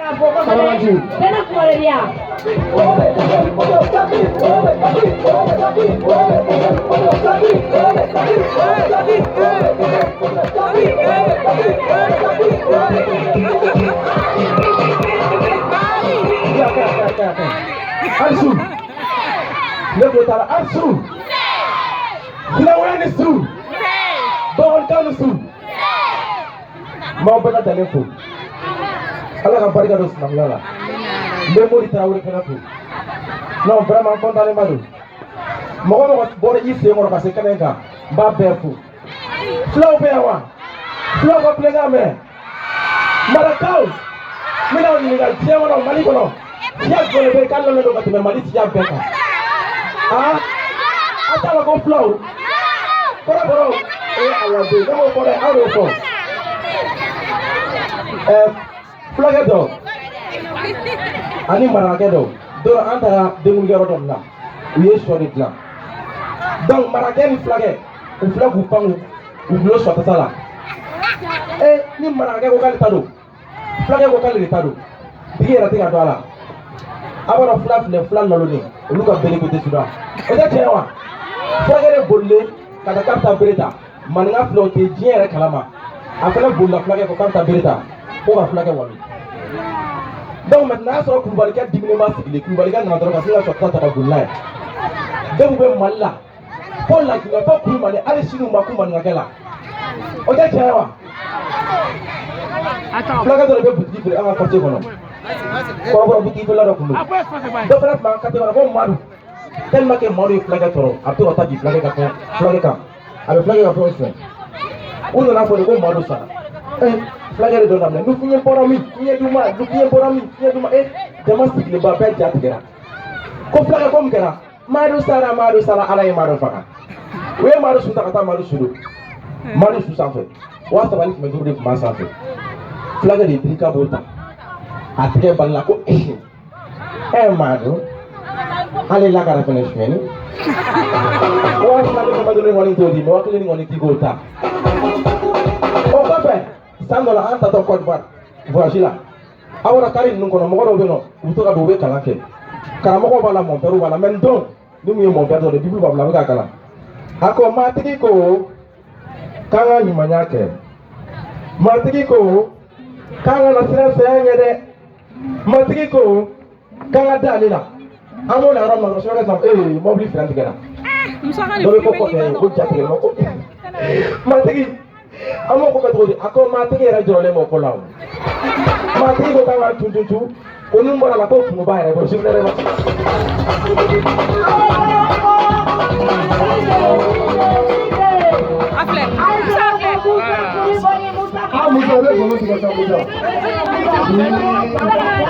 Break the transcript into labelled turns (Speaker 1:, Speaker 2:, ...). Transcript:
Speaker 1: Sabati. Ansu. Ne ko tara Ansu. Filawo ni su. Dɔgɔnikaw ni su. N b'aw bɛɛ lajɛlen fo. Ala ka barika don sinankunya la. N bɛ Mori Tarawele fana fo. Non, vraiment n content ba don. Mɔgɔ mɔgɔ bɔra i sen kɔrɔ ka se kɛnɛ in kan, n b'a bɛɛ fo. Filaw bɛ yan wa? Filaw ka kulekan mɛn. Marakaw, n bɛna aw ɲininka diɲɛ kɔnɔ, Mali kɔnɔ, siya jumɛn de bɛ yen k'a lɔnnen don ka tɛmɛ Mali siya bɛɛ kan? Aa, a t'a la ko filaw, kɔrɔbɔrɔw, ee Ala den, ne m'o fɔ dɛ, aw de y'o fɔ. Ɛɛ, fulakɛ dɔ ani marakakɛ dɔ, don an taara denkundi-yɔrɔ dɔ de la, u ye sɔ de dilan. Donc marakakɛ ni fulakɛ, u filɛ k'u pan k'u gulo sɔ tasa la. Ee, ni marakakɛ ko k'ale ta don, fulakɛ ko k'ale de ta don, tigi yɛrɛ tɛ ka don a la. A b'a dɔn fila filɛ, fila nalonnen, olu ka bere ko tɛ suda. O tɛ tiɲɛ wa? Fulakɛ de bolilen ka taa k'a bɛ taa bere ta. Maninka filɛ, o tɛ diɲɛ yɛrɛ kalama. A fana bolila fulakɛ kɔ k'a bɛ taa bere ta ko ka fulakɛ wali. Donc maintenant, a y'a sɔrɔ kulubalikɛ diminen b'a sigilen, kulubalikɛ nana dɔrɔn ka se ka sɔ ta ka boli n'a ye. Dɔw bɛ Mali la fo Laginɛ fo Kulubali, hali sini u ma kun maninkakɛ la. O tɛ tiɲɛ ye wa? Fulakɛ dɔ de bɛ butigi feere an ka quartier kɔnɔ, kɔrɔbɔrɔ butigi feerela dɔ tun don. Dɔ fana tun b'an quartier kɔnɔ ko Madu. Tellement que Madu ye fulakɛ tɔɔrɔ, a bɛ to ka taa bin fulakɛ ka fɛn, fulakɛ kan, a bɛ fulakɛ ka fɛnw suɲɛ. U nana fɔ de ko Madu sara. Ee, fulakɛ de dɔ daminɛ ni fiɲɛ bɔra min, fiɲɛ d'u ma, ni fiɲɛ bɔra min, fiɲɛ d'u ma. Ee, jama sigilenba bɛɛ ja tigɛra ko fulakɛ ko mun kɛra? Madu sara, Madu sara, Ala ye Madu faga. U ye Madu su ta ka taa Madu su don. Madu su sanfɛ, 3500 de tun b'a sanfɛ. Fulakɛ de ye birika b'o ta, a tigɛ balila ko ɛ Madu, hali lakara fɛnɛ suyɛni 2500 kɔni t'o di, mɛ 1000 kɔni k'i k'o ta. O kɔfɛ, san dɔ la, an tatɔ Côte d'Ivoire voyage la, a bɔra kari ninnu kɔnɔ, mɔgɔ dɔw bɛ yen nɔ, u bɛ to ka don, u bɛ kalan kɛ, karamɔgɔw b'a la, mɔnpɛriw b'a la. Mɛ n don ni mun ye mɔnpɛri dɔ de, Bible b'a bolo, a bɛ k'a kalan. A ko matigi ko k'an ka ɲumanya kɛ, matigi ko k'an kana siran saya ɲɛ dɛ, matigi ko k'an ka da ale la. An b'o la yɔrɔ min na dɔrɔn, sokɛ san, ee, mɔbili fɛrɛn tigɛra. Dɔ bɛ ko kɔfɛ ko ja tigɛra ko matigi, an b'o ko kɛ cogo di? A ko matigi yɛrɛ jɔrɔlen b'o ko la. O matigi ko k'an ka tun tun tun ko ni n bɔra la ko kungo b'a yɛrɛ bɔ sugunɛ yɛrɛ ma.
Speaker 2: Ah, Musa, bɛ nkalon tigɛ sa, Musa.